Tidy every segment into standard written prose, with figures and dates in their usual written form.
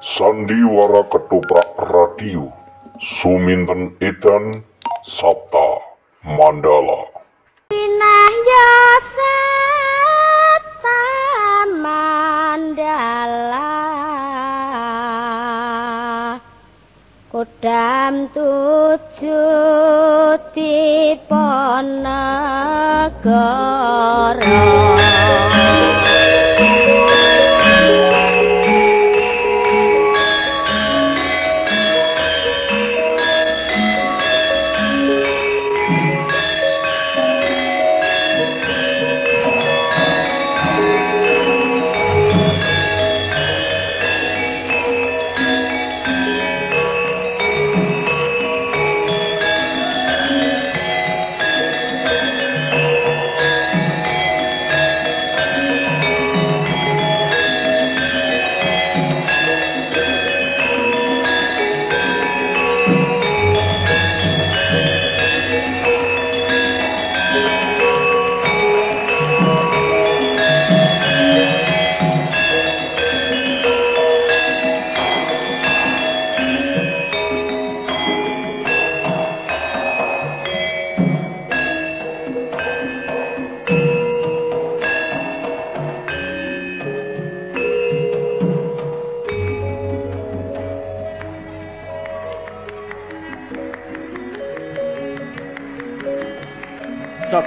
Sandiwara Ketoprak Radio Suminten Edan Sapta Mandala. Winahya Sapta Mandala Kodam tujuh Diponegoro.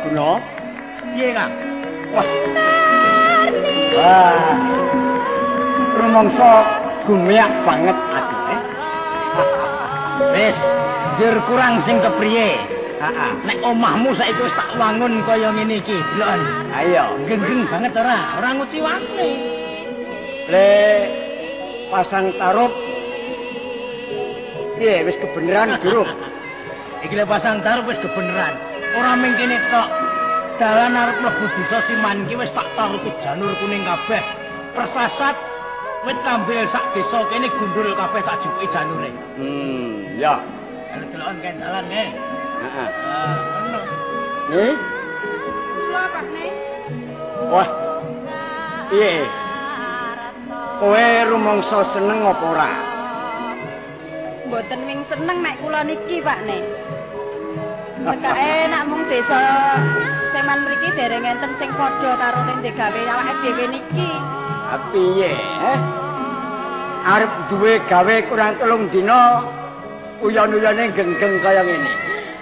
Guna, piye Kang? Wah. Wah. Rumangsa gumyak banget atine. Wis, njur kurang sing kepriye? Heeh. Nek omahmu saiki wis tak wangun kaya ngene iki, deloken. Ayo, genggeng banget ora? Ora nguciwane. Le pasang tarup. Piye wis kebeneran durung? Iki le pasang tarup wis kebeneran. Ora mung kene tok. Dalan arep mlebu desa Siman iki wis tak tarupi janur kuning kabeh. Persasat wit kambil sak desa kene gundul kabeh tak jupuki janure. Ya. Ayo deloken kae dalan kae. Heeh. Ngono. Nih. Kula Pak Ne. Wah. Piye? Kowe rumangsa seneng apa ora? Mboten wing seneng nek kula niki Pak Ne. Tekake nak mung desa Seman mriki dereng enten sing padha karo ning digawe awake dhewe niki. Ha piye? Arep duwe gawe kurang 3 dina uyon-uyone genggeng kaya ngene.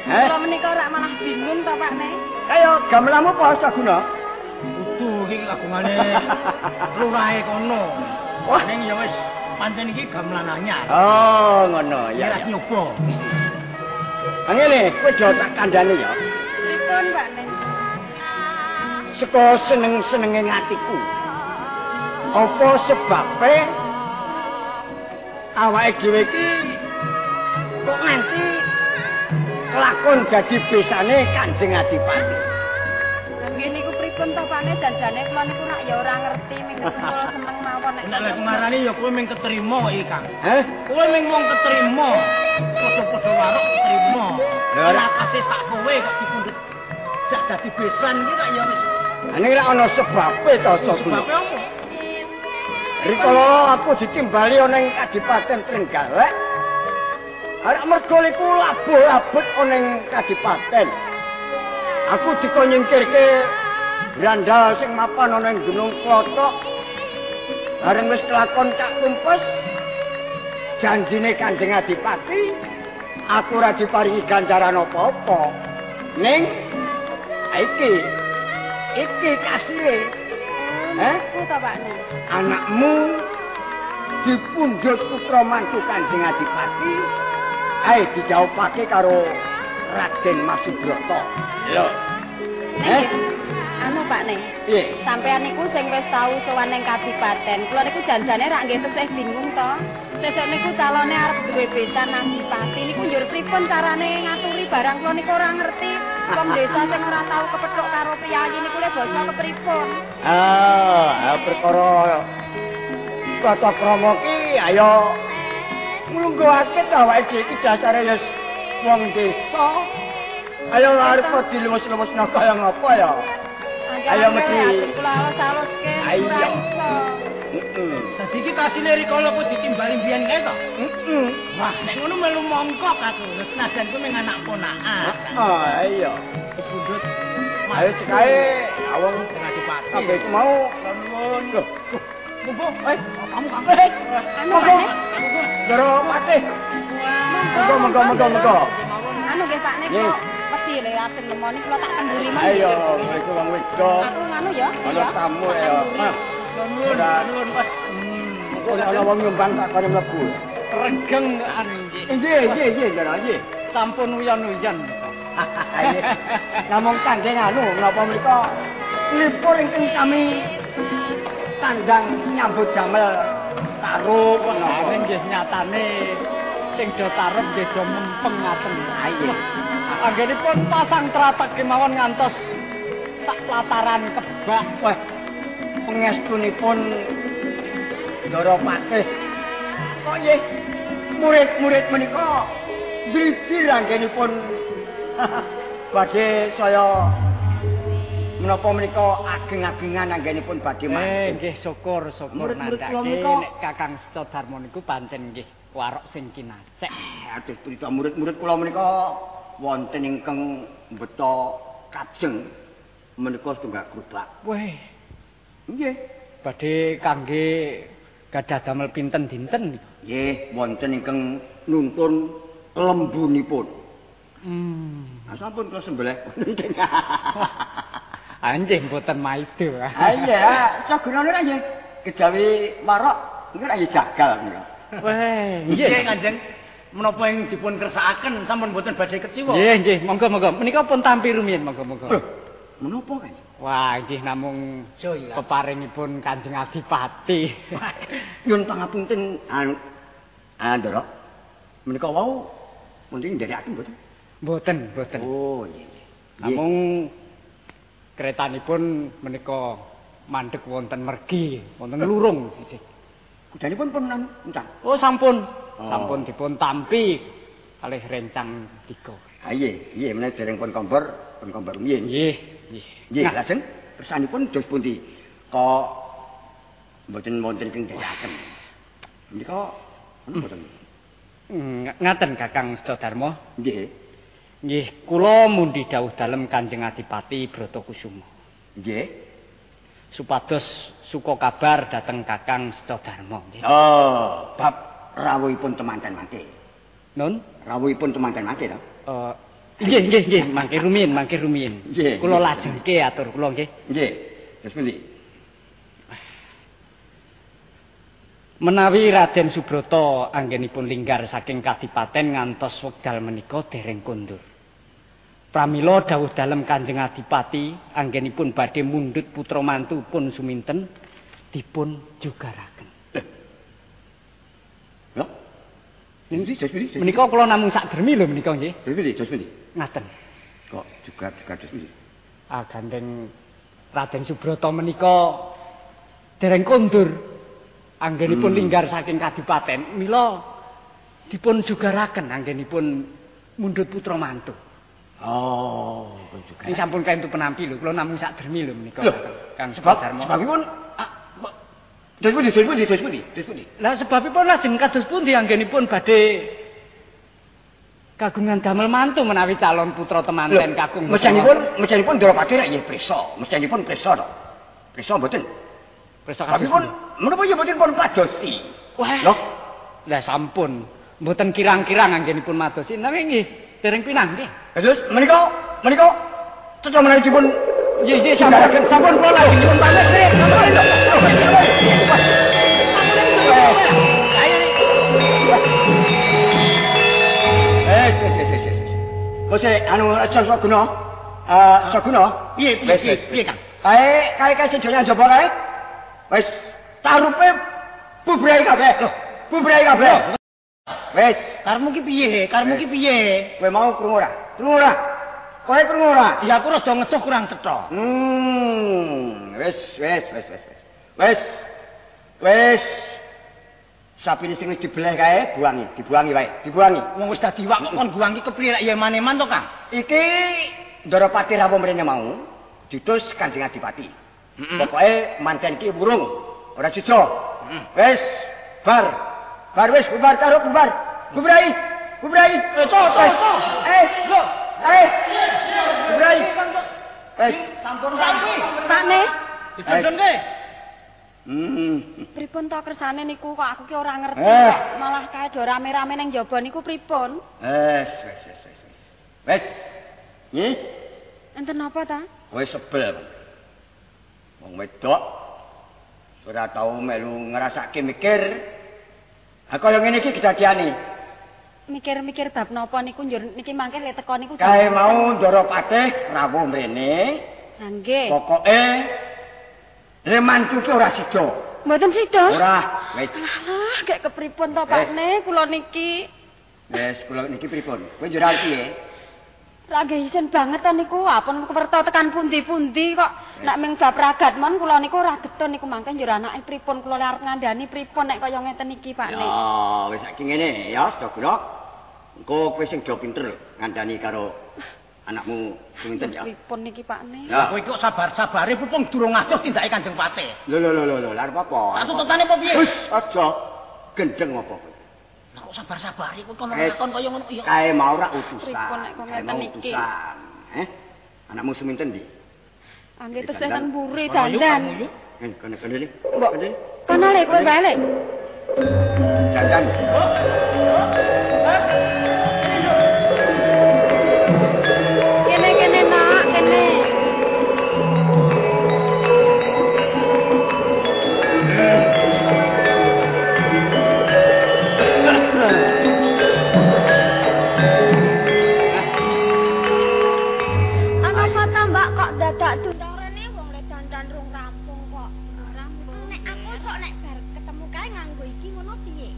Heh. Kula menika rak malah bingung to Pak Ne. Kaya gamelanmu apa Saguna? Kudu iki kagungane lurahe kono. Wah, ning ya wis pancen iki gamelan anyar. Oh, ngono ya. Ya nyoba. Ngene, kowe aja tak kandhane ya. Pripun, Pak Ne? Saka seneng-senenge atiku. Apa sebabe awake dhewe iki kok nganti kelakon dadi besane Kanjeng Adipati? Nggih niku pripun to, Pak Ne? Janjane kula niku rak ya ora ngerti, ming kula seneng mawon nek nek ngarani ya kowe ming ketrima kok iki, Kang. Heh? Kowe ming wong ketrima. Padha-padha warok ketrima. Lha ora kasih sak kowe kok dipundhut jak dadi besan iki rak ya wis. Ning rak ana sebabe to, Sebabe apa? Rikala aku ditimbali ana ing Kadipaten Trenggalek. Arek mergo iku labuh-labut ana ing Kadipaten. Aku dikon nyingkirke brandal sing mapan ana ing Gunung Klothok. Bareng wis kelakon tak tumpes janjine Kanjeng Adipati, aku ora diparingi ganjaran apa-apa. Ning iki kasire. Heh, to Pak Ne. Anakmu dipundhut putra mantu Kanjeng Adipati, ae dijawabake karo Raden Masubrata. Lho. Eh? Anu Pak Ne. Piye? Sampeyan niku sing wis tau sowan ning kadipaten. Kula niku janjane rak nggih tesih bingung to. Sesuk niku calone arep duwe besan Adipati niku njur pripun carane ngaturi barang kula niku ora ngerti. Wong desa sing ora tau kepethuk karo priyayi niku le basa kepripun? Ah, perkara tata krama ki ayo nglungguhake to awake dhewe iki dasare ya wong desa. Ayo arep dilumus-lumusno kaya ngapa ya? Ayo mesti kula alus-aluske. Ayo. Dadi iki kasile rikala ku ditimbali mbiyen kae to? Heeh. Wah, nek ngono melu mongkok aku. Senajan ku mung anak ponakan. Ah, iya. Dipundhut. Ayo cekae awong Adipati. Kabeh iku mau nuwun. Lho, monggo. Kamu kabeh. Anu Pak. Ndoro Patih. Monggo monggo monggo monggo. Anu nggih Pak nek kok wedi le ajeng lemoni kula tak kenduri mon. Ayo, iku wong wedok. Aku nganu ya. Ana tamu ya. Nuwun nuwun. Kok ana wong nyumbang tak kene mlebu. Regeng anu nggih. Nggih, nggih, nggih, Ndoro nggih. Sampun uyon-uyon. Namung kangge anu menapa menika lipur ingkang sami tandang nyambut damel tarup menapa nggih nyatane sing do tarup nggih do mempeng ngaten. Nggih. Anggenipun pasang tratag kemawon ngantos sak plataran kebak. Wah, pengestunipun Ndara Patih. Kok nggih murid-murid menika driji anggenipun badhe saya menapa menika ageng-agengan anggenipun badhe mangke. Nggih syukur syukur nandhake nek Kakang Secodarma niku pancen nggih warok sing kinacek. Aduh crita murid-murid kula menika wonten ingkang mbeta kajeng menika setunggal gerobak. Weh. Nggih. Badhe kangge gadah damel pinten dinten niku? Nggih, wonten ingkang nuntun lembunipun. Ah sampun kula sembelih. Anjing mboten maido. Ha iya, sagunane ra nggih. Kejawi warok niku ra nggih jagal niku. Weh, nggih Kanjeng. Menapa ing dipun kersakaken sampun mboten badhe keciwa. Nggih, nggih, monggo monggo. Menika pun tampi rumiyin monggo monggo. Lho, menapa Kanjeng? Wah, nggih namung peparingipun Kanjeng Adipati. Nyuwun pangapunten anu Ndara. Menika wau mungkin nderekaken mboten? Mboten, mboten. Oh, nggih. Namung kretanipun menika mandheg wonten mergi, wonten lurung sisih. Kudanipun pun encang. Oh, sampun. Oh. Sampun dipun tampi kalih rencang tiga. Ha nggih, nggih menawi dereng pun kompor, pun kompor rumiyin. Nggih, nggih. Nggih, lajeng kersanipun dos pundi? Kok mboten wonten ing nderekaken. Menika mboten. Ngaten Kakang Secodarma. Nggih. Nggih, kula mundi dawuh dalem Kanjeng Adipati Bratakusuma. Nggih. Supados suka kabar dhateng Kakang Secodarma nggih. Oh, bab rawuhipun temanten mangke. Nun, rawuhipun temanten mangke to? Nggih, nggih, nggih, mangke rumiyin, mangke rumiyin. Kula lajengke atur kula nggih. Nggih. Terus pundi? Menawi Raden Subrata anggenipun linggar saking kadipaten ngantos wekdal menika dereng kondur. Pramila dawuh dalem Kanjeng Adipati anggenipun badhe mundhut putra mantu pun suminten dipun jugaraken. Lho. Niki jos pundi? Menika kula namung sak dermi lho menika nggih. Jos pundi? Jos pundi? Ngaten. Kok jugar-jugar jos pundi? Ah gandeng Raden Subrata menika dereng kondur anggenipun linggar saking kadipaten mila dipun jugaraken anggenipun mundhut putra mantu. Oh, pun juga. Ini sampun kaentu penampi lho, kula namung sak dermi lho menika. Kang Secodarma. Sebabipun dos pundi, dos pundi, dos pundi, dos pundi. Lah sebabipun lajeng kados pundi anggenipun badhe kagungan damel mantu menawi calon putra temanten kakung. Mesanipun, mesanipun Ndara rek nggih prisa, mesanipun prisa to. Prisa mboten. Prisa kados pundi? Menapa ya mboten pun padosi. Wah. Lho, lah sampun mboten kirang-kirang anggenipun madosi nanging nggih dereng pinang nggih. Terus menika menika cetha menawi dipun nggih nggih sampun sampun kula lajeng nyuwun pamit nggih. Wis anu aja Saguna. Saguna. Piye piye piye Kang? Kae kae kae sing doyan jaba kae. Wis tarupe bubrahi kabeh. Lho, bubrahi kabeh. Wis, karepmu ki piye? Karepmu ki piye? Kowe mau krungu ora? Krungu ora? Kowe krungu ora? Ya aku rada ngetuh kurang cetha. Wis wis wis wis. Wis. Wis. Sapine sing wis dibeleh kae buangi, dibuangi wae, dibuangi. Wong wis dadi iwak kok kon buangi kepriye lek ya eman-eman to, Kang? Iki Ndara Patih rawuh mrene mau diutus Kanjeng Adipati. Pokoke manten iki wurung, ora sida, Wis bar. Bar wis bubar karo bubar. Gubrai. Gubrai. To. Eh, eh. Gubrai. Wis sampun kuwi. Pakne. Ditundunke. Pripun to kersane niku kok aku ki ora ngerti kok malah kae do rame-rame ning jaba niku pripun? Wis wis wis wis. Wis. Nggih. Enten napa ta? Kowe sebel. Wong wedok ora tau melu ngrasake mikir. Ha kaya ngene iki kedadiane. Mikir-mikir bab napa niku njur niki mangke le teko niku. Kae mau Ndara Patih rawuh mrene. Ha nggih. Pokoke remantu ki ora sida. Mboten sida? Ora. Wis. Alah, gek kepripun to Pakne kula niki? Wis, kula niki pripun? Kowe njur arep piye? Ra nggih isin banget to niku, apun kewerta tekan pundi-pundi kok nek ming bab ragat mon kula niku ora getun niku mangke njur anake pripun kula arep ngandani pripun nek kaya ngeten iki Pakne. Ya, wis saiki ngene ya, Sedaguna. Engko kowe sing do pinter ngandani karo anakmu sinten ya. Pripun niki Pakne? Ya. Kowe iki kok sabar-sabare pupung durung adoh tindake Kanjeng Patih. Lho lho lho lho, lha arep apa? Tak tututane apa piye? Wis aja gendeng apa kowe. Lah kok sabar-sabare kowe kono lakon kaya ngono ya. Kae mau rak utusan. Pripun nek kok ngeten iki? Heh. Anakmu seminten ndi? Angge tesih ten mburi dandan. Kene kene iki. Mbok. Kono le kowe balik. Dandan. Kene-kene nak, kene. Ana apa ta Mbak kok dadak dundang rene wong le dandan rung rampung kok. Rampung. Nek aku sok nek bar ketemu kae nganggo iki ngono piye?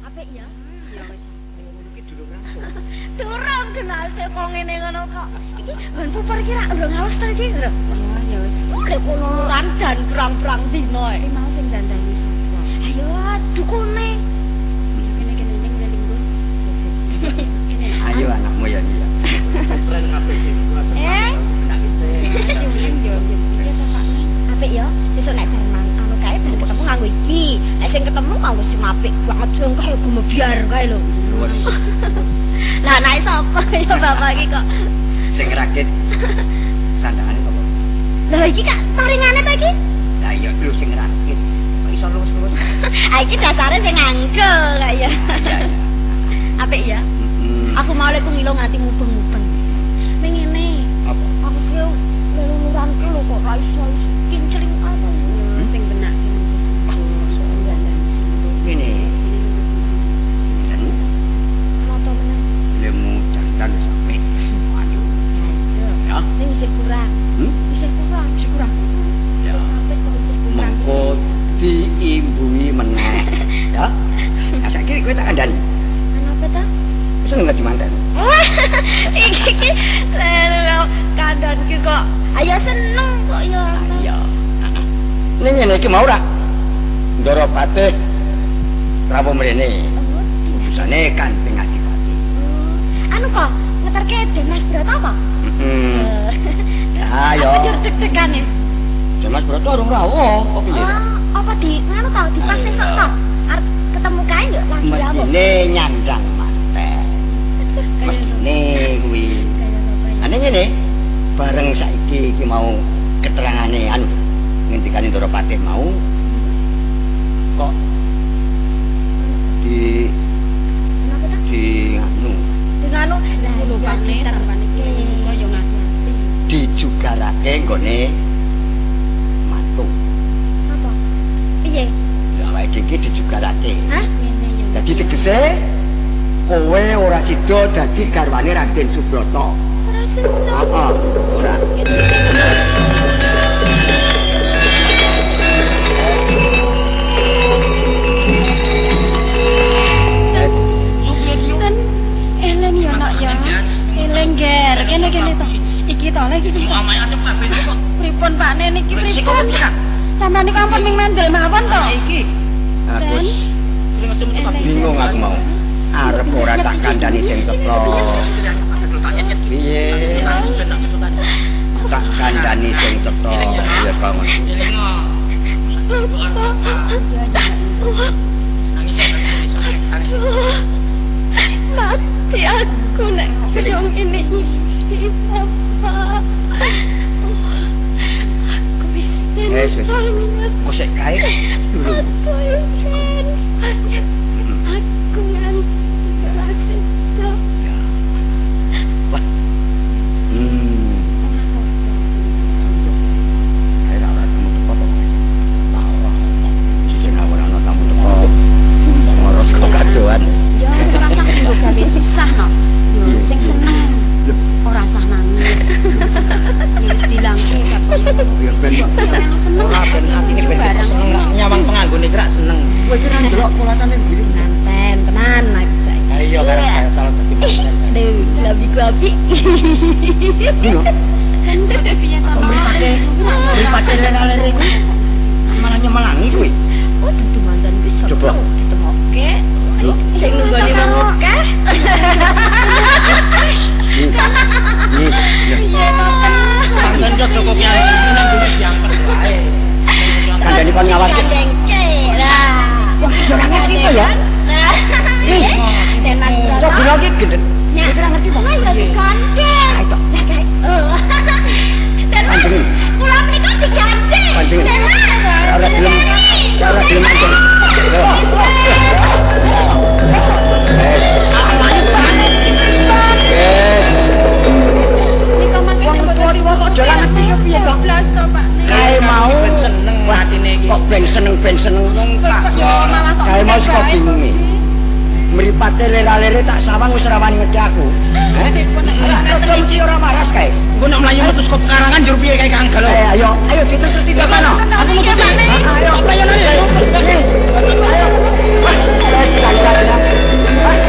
Apik ya? Ya wis. Durung rampung. Durung kenal se kok ngene ngono kok. Iki nggon puper iki rak urung halus to iki, Bro. Ya ya wis. Lek kono randan prang-prang dino e. Iki mau sing dandani sapa? Ayo dukune. Ya kene-kene ning linggo. Kene. Ayo anakmu ya ya. Keren kabeh iki. Eh. Yo yo piye to Pakne? Apik ya, sesuk nek bar anu kae bar ketemu nganggo iki. Nek sing ketemu mau sing apik banget sing kae gumebyar kae lho. Lah anake sapa ya bapak iki kok sing rakit sandangane apa? Lah iki kak paringane ta iki? Lah iya lho sing rakit. Kok iso luwes-luwes? Ah iki dasare sing nganggo kak ya. Apik ya? Aku mau lek ngilo nganti mubeng-mubeng. Ning ngene. Apa? Aku ki luluran ki lho kok ra iso kincling apa ya sing benake sing dandani sing ngene. Lemu dandan wis apik. Ayo. Ya. Ning isih kurang. Isih kurang, isih kurang. Ya. Wis apik kok isih kurang. Mengko diimbungi meneh. Ya. Nah saiki kowe tak kandhani. Ana apa ta? Wis ngerti manten. Iki iki lho kandhan ki kok ayo seneng kok ya. Iya. Ning ngene iki mau ra? Ndara Patih rawuh mrene. Utusane Kanjeng Adipati. Anu kok ngeterke Demas Broto apa? Heeh. Ayo. Apa njur deg-degane? Demas Broto urung rawuh, apa piye? Oh, apa di nganu ta dipas sesuk ta? Arep ketemu kae yo lagi rawuh. Mestine nyandang manten. Mestine kuwi. Ane ngene, bareng saiki iki mau keterangane anu ngendikane Ndara Patih mau kok di kenapa ta? Di anu nganu lah lho Pakne tarwane iki kaya ngati-ati dijugarake nggone mantu. Apa? Piye? Ya awake dhewe dijugarake. Hah? Ngene ya. Dadi tegese kowe ora sida dadi garwane Raden Subrata. Ora sida. Heeh, ora. Eleng ya nak ya. Eleng ger, kene-kene to. Iki to lho iki. Pripun Pakne niki pripun? Sampeyan niku ampun ming mendel mawon to. Iki. Aku bingung aku mau. Arep ora tak kandhani sing cetha. Piye? Tak kandhani sing cetha ya kok. Nangis nangis nangis. Mati aku nek kaya ngene iki, Bapak. Aku isin. Wis wis. Kok sik kae dulu. Aku isin. Aku nganti ora sida. Wah. Ayo ora tamu teko to. Sing ora ana tamu teko. Ngoros kok kadoan. Ya ora usah nggo gawe susah no. Yo sing seneng. Ora usah nangis. Ya wis dilangke kabeh. Ya ben ora ben atine ben seneng nyawang penganggone iki rak seneng. Kowe iki ndelok polatane mbiri manten tenan aku saiki. Ha iya karo calon dadi manten. Duh, labi-labi. Iya. Kan piye to? Mripate lere-lere kuwi malah nyemelangi kuwi. Oh, dudu manten wis Coba. ditemokke. Sing nunggoni wong akeh. Piye to? Pancen Joko Kyai nang gone diangkat wae. Kandhane kon ngawas. Gandengke lah. Wah, ora ngerti to ya. Tenan Coba iki gendeng. Ya, Ora ngerti to. Ya digandeng. Ayo to. Lah kae. Oh. Panjenengan. Kula menika digandeng. Panjenengan. Ora gelem. Ora gelem manjen. Wes. Nika mangke Wong tuwa kok jalan ngerti yo piye to? Blas to, Pak. Kae mau ben seneng atine iki. Kok ben seneng ben seneng. Yo malah tok. Kae mau saka bingunge. Mripate lera-lere tak sawang wis ora wani ngedhi aku. Heh. Ora iki ora waras kae. Engko nek mlayu metu saka pekarangan njur piye kae Kang Galo? Ayo, ayo ditututi to kono. Aku nututi. Ayo, Ayo, ayo. Ayo. Wes, jalan-jalan. Wes.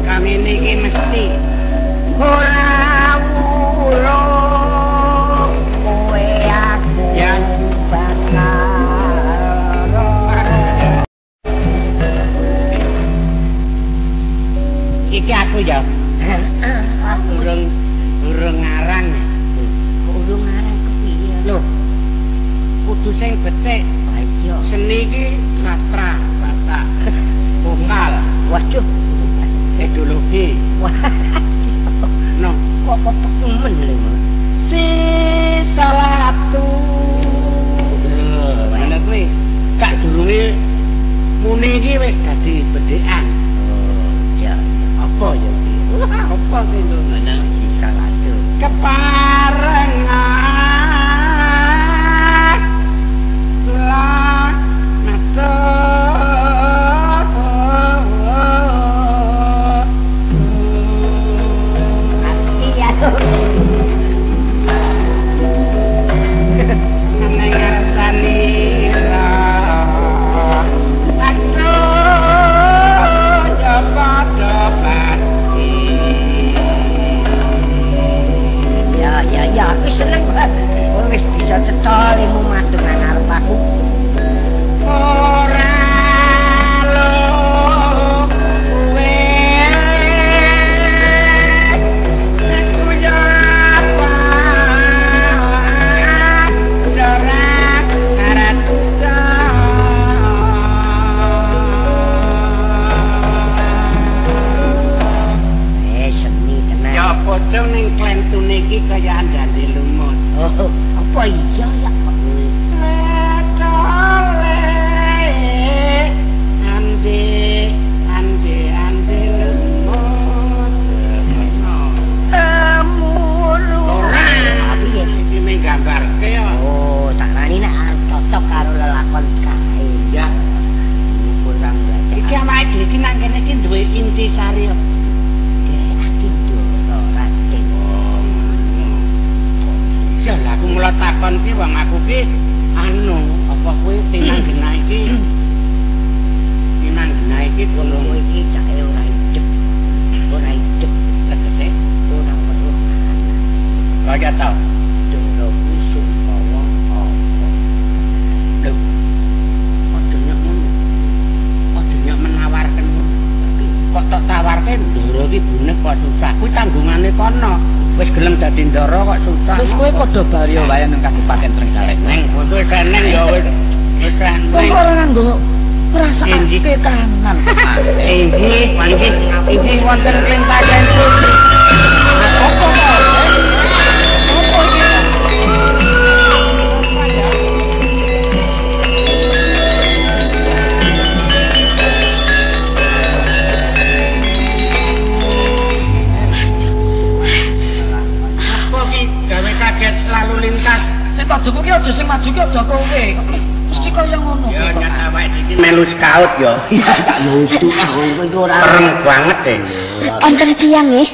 Kami niki mesti ora wurung kowe aku ya bakal. Iki aku ya. Urung urung ngarang. Urung ngarang kepiye? Lho. Kudu sing becik. Ha iya. Seni iki sastra, bahasa, vokal. Waduh, ideologi. Wah. No, kok kok men lho. Si salatu. Lho, kuwi gak durunge muni iki wis dadi bedhekan. Oh, iya. Apa ya iki? Apa ki ngono? Si salatu. Keparengan lan matur. Kadung ning klentune iki kaya andande lumut. Oh, apa iya ya kok kuwi? Letole ande ande ande lumut. Temuru. Ora, aku yo iki mung gambarke ya. Oh, tak rani nek arep cocok karo lelakon kae. Ya. Kurang baca. Iki awake dhewe iki nang kene iki duwe intisari. Ya lah aku mula takon ki wong aku ki anu apa kuwi tinanggena iki tinanggena iki kono iki cake ora hidup. Ora hidup tegese ora weruh kahanan. Kaya tau Ndoro kuwi sungkawa apa? Lho aja nyok ngono. Aja nyok menawarkan ngono. Kok tok tawarke ndoro ki bunek kok susah. Kuwi tanggungane kono. Wis gelem dadi ndara kok susah. Wis kowe padha bali wae nang Kabupaten Trenggalek. Neng bondo seneng ya wis. Wis seneng. Kok ora nganggo perasaan ke kanan kok. Inggih, inggih, inggih wonten klentaken putih. Apa kok? Apa iki? Lalu lintas. Sing tak jupuki aja sing maju ki aja kowe. Mesti kaya ngono. Ya nyata awake iki melu scout ya. Tak lucu ah kowe iki ora pereng banget e. Wonten tiyang nggih.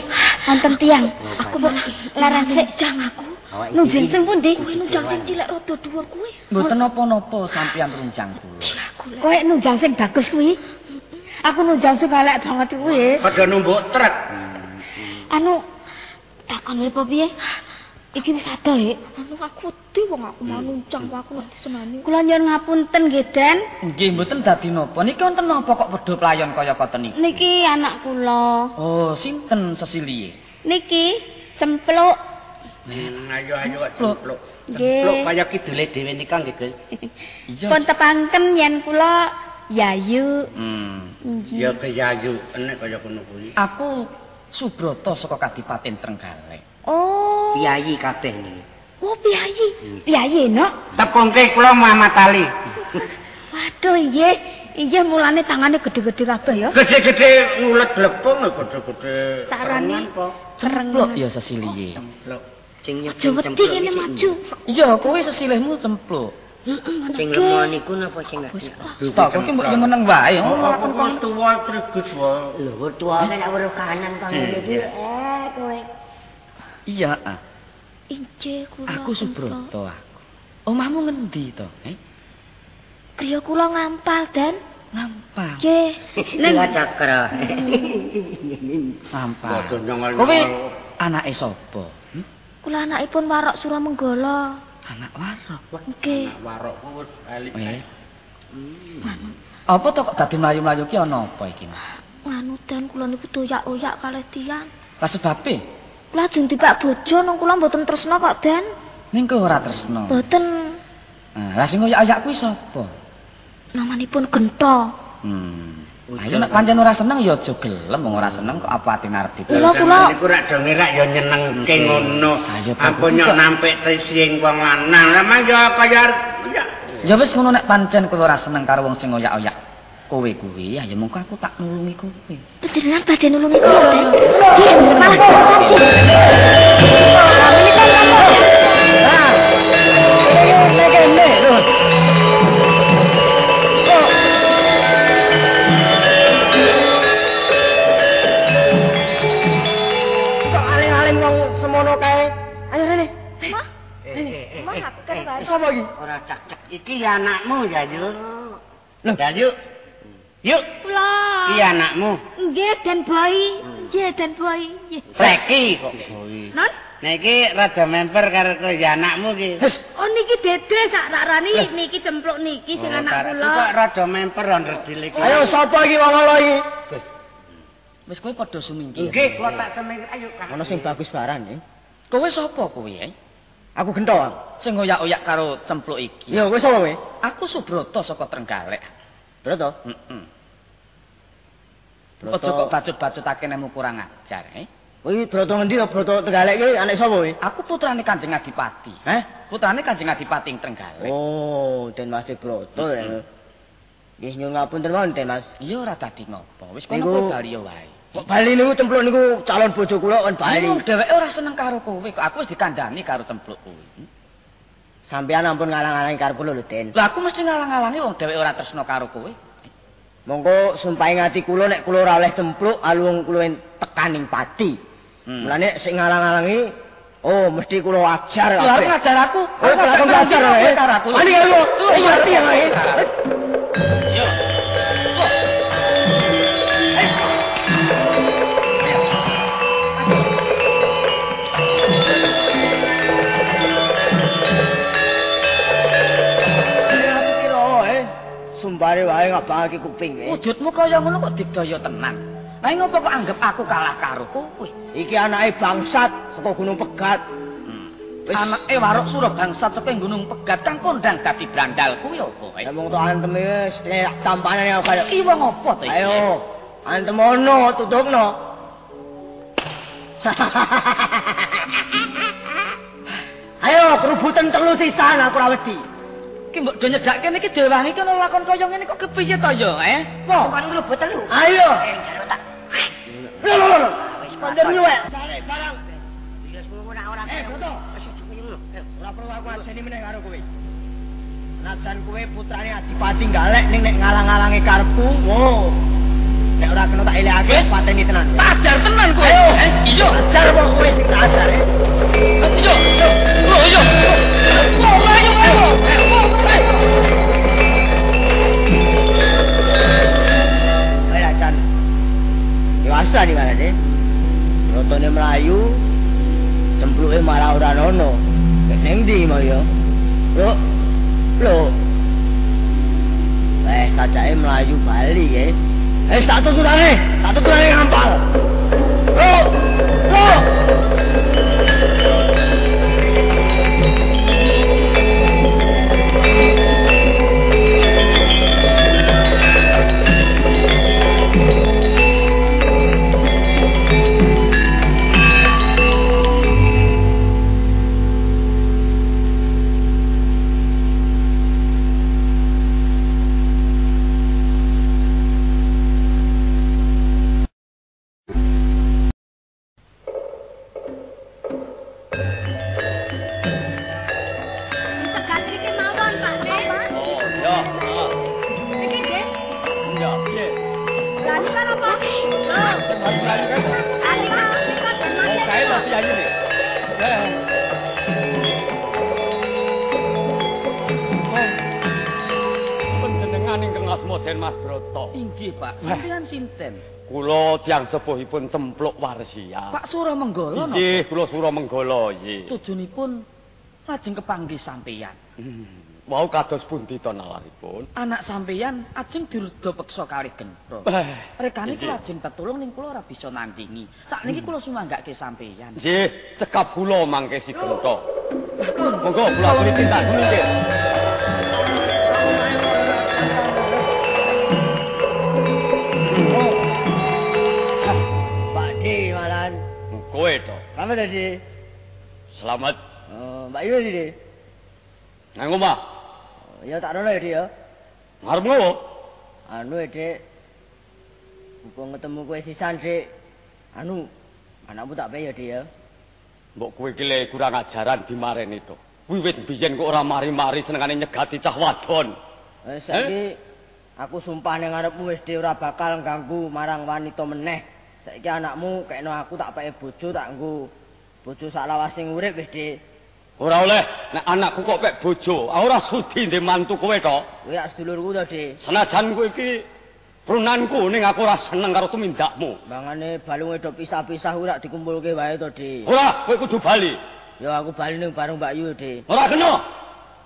Wonten tiyang. Aku mbok laran sik jang aku. Nunjang sing pundi? Kowe nunjang sing cilik rada dhuwur kuwi. Mboten napa-napa sampeyan runjang kula. Kowe nunjang sing bagus kuwi. Aku nunjang sing elek banget kuwi. Padha numbuk truk. Anu takon wae apa piye? Iki wis ado, Hek. Anu aku wedi wong aku mau nuncang aku nek disenani. Kula nyuwun ngapunten nggih, Den. Nggih, mboten dadi napa. Niki wonten napa kok padha playon kaya koten niki? Niki anak kula. Oh, sinten sesilihe? Niki Cempluk. Ayo ayo cempluk. Cempluk kaya kidule dhewe nika nggih, Gus. Iya. Pun tepangken yen kula Yayu. Ya ke Yayu, enek kaya ngono kuwi. Aku Subrata saka Kadipaten Trenggalek. Oh. Piyayi kabeh niki. Oh, piyayi. Piyayi enak. Tepungke kula Muhammad Ali. Waduh, nggih. Inggih mulane tangane gedhe-gedhe kabeh ya. Gedhe-gedhe ngulet glepung gedhe-gedhe. Tarane cempluk ya sesilihe. Cempluk. Sing aja wedi kene maju. Iya, kowe sesilihmu cempluk. Sing lemo niku napa sing Stok iki mbok yo meneng wae. Ora kon tuwa tribus wae. Lho, tuwa nek weruh kahanan kang ngene iki. Kowe. Iya, ah. Injih kula. Aku Subrata aku. Omahmu ngendi to, eh? Griya kula Ngampal, Den. Ngampal. Nggih. Ning cakra. Ngampal. Kowe anake sapa? Kula anakipun Warok Suramenggala. Anak Warok. Nggih. Anak Warok ku wis elik. Apa to kok dadi mlayu-mlayu ki ana apa iki? Nganu Den, kula niku doyak-oyak kalih tiyang. Lah sebabe? Kula ajeng dipak bojo nang kula mboten tresna kok, Den. Ning kowe ora tresna? Mboten. Lah sing oyak-oyak kuwi sapa? Namanipun Genta. Ayo nek pancen ora seneng ya aja gelem, wong ora seneng kok apa ati arep dipilih. Kula niku rak do ngerak ya nyenengke ngono. Ampun nyok nampik tresing wong lanang. Lah mah ya kaya ya wis ngono nek pancen kowe ora seneng karo wong sing oyak-oyak kowe kuwi, ya mongko aku tak nulungi kowe. Panjenengan badhe nulungi kula, Den. Nggih, malah kula. Kene lho. Kok aling-aling wong semono kae. Ayo rene. Mah. Mah aku kan sapa iki? Ora cak-cak iki anakmu ya, Yu. Lho, ya Yu. Yuk. Kula. Iki anakmu. Nggih, Den Boy. Nggih, Den Boy. Reki kok Boy. Non? Nah iki rada memper karo ya anakmu iki. Oh niki Dede sak rarani niki cempluk niki sing anak kula. Kok rada memper ndredil iki. Ayo sapa iki wong ala iki? Wis kowe padha sumingkir. Nggih, kula tak sumingkir. Ayo Kang. Ono sing bagus barang nggih. Kowe sapa kowe, eh? Aku Gento. Sing oyak-oyak karo cempluk iki. Ya kowe sapa kowe? Aku Subrata saka Trenggalek. Brata? Heeh. Aja kok bacut-bacutake nemu kurang ajar, eh? Kuwi Broto ngendi to? Broto Trenggalek iki anak sapa kowe? Aku putrane Kanjeng Adipati. Heh? Putrane Kanjeng Adipati ing Trenggalek. Oh, Den Mas Broto. Nggih nyuwun ngapunten mawon, Den Mas. Iya ora dadi ngopo. Wis kono kowe bali wae. Kok bali niku cempluk niku calon bojo kula kon bali. Dheweke ora seneng karo kowe kok. Aku wis dikandhani karo cempluk kuwi. Sampeyan ampun ngalang-alangi karo kula lho, Den. Lah aku mesti ngalang-alangi wong dheweke ora tresna karo kowe. Monggo sumpahe ngati kula nek kula ora oleh cempluk alung kula tekaning pati. Mulane sing ngalang-alangi oh mesti kula ajar kabeh. Lah ngajar aku. Oh, ngajar karo aku. Ani karo. Ngerti ya kowe. Yo. Sumpare wae ngabangake kuping. Wujudmu kaya ngono kok digdaya tenan. Lah ngopo kok anggap aku kalah karo kowe? Iki anake bangsat saka Gunung Pegat. Wis anake Warok Sura bangsat saka Gunung Pegat kang kondang dadi brandal kuwi apa? Lah wong tok anteme wis tampanane aku kaya. Iki wong apa to iki? Ayo, antem ono tutupno. Ayo kerubutan telu sisan aku ora wedi. Ki mbok do nyedhakke niki dewangi ki ana lakon kaya ngene kok kepiye to ya, eh? Kok kon ngrubut telu. Ayo. Njaluk tak. Lho lho lho. Wis pancen nyuwek. Sale barang. Wis ngono ora. Broto. Wis ngono. Ora perlu aku ajeni meneh karo kowe. Senajan kowe putrane Adipati Galek ning nek ngalang-alangi karepku, wo. Nek ora kena tak elekake pateni tenan. Tak ajar tenan kowe. Iya, ajar wong kowe sing tak ajar. Iya. Lho iya. Ora ayo ayo. Ayo dewasa di mana deh? Rotone melayu, cempluke malah ora nono. Ning ndi mau ya? Lho, lho. Sajake melayu bali ya. Tak tuturane ngampal. Lho, lho. Mas Broto. Inggih, Pak. Sampeyan sinten? Kula tiyang sepuhipun Cempluk Warsia. Pak Suramenggala napa? Nggih, kula Suramenggala nggih. Tujunipun lajeng kepanggih sampeyan. Wau kados pundi to nawaripun? Anak sampeyan ajeng dirudha peksa kalih gentha. Rekane kula ajeng tetulung ning kula ora bisa nandingi. Sakniki kula sumanggake sampeyan. Nggih, cekap kula mangke si gentha. Monggo kula aturi tindak sumingkir. Kowe to. Selamat tadi. Selamat. Oh, Mbak Yu iki. Nang omah. Ya tak rono ya, Dik ya. Ngarep ngopo? Anu, Dik. Mumpung ketemu kowe sisan, Dik. Anu, anakmu tak pe ya, Dik ya. Mbok kowe iki le kurang ajaran dimareni to. Wiwit biyen kok ora mari-mari senengane nyegati cah wadon. Wis saiki aku sumpah ning ngarepmu wis Dik ora bakal ganggu marang wanita meneh. Saiki anakmu kekno aku tak peke bojo tak nggo bojo sak lawasing urip wis Dik. Ora oleh nek anakku kok pek bojo, aku ora sudi ndek mantu kowe to. Kowe rak sedulurku to, Dik. Senajan kowe iki prunanku ning aku ora seneng karo tumindakmu. Mangane balunge do pisah-pisah ora dikumpulke wae to, Dik. Ora, kowe kudu bali. Ya aku bali ning bareng Mbak Yu, Dik. Ora kena.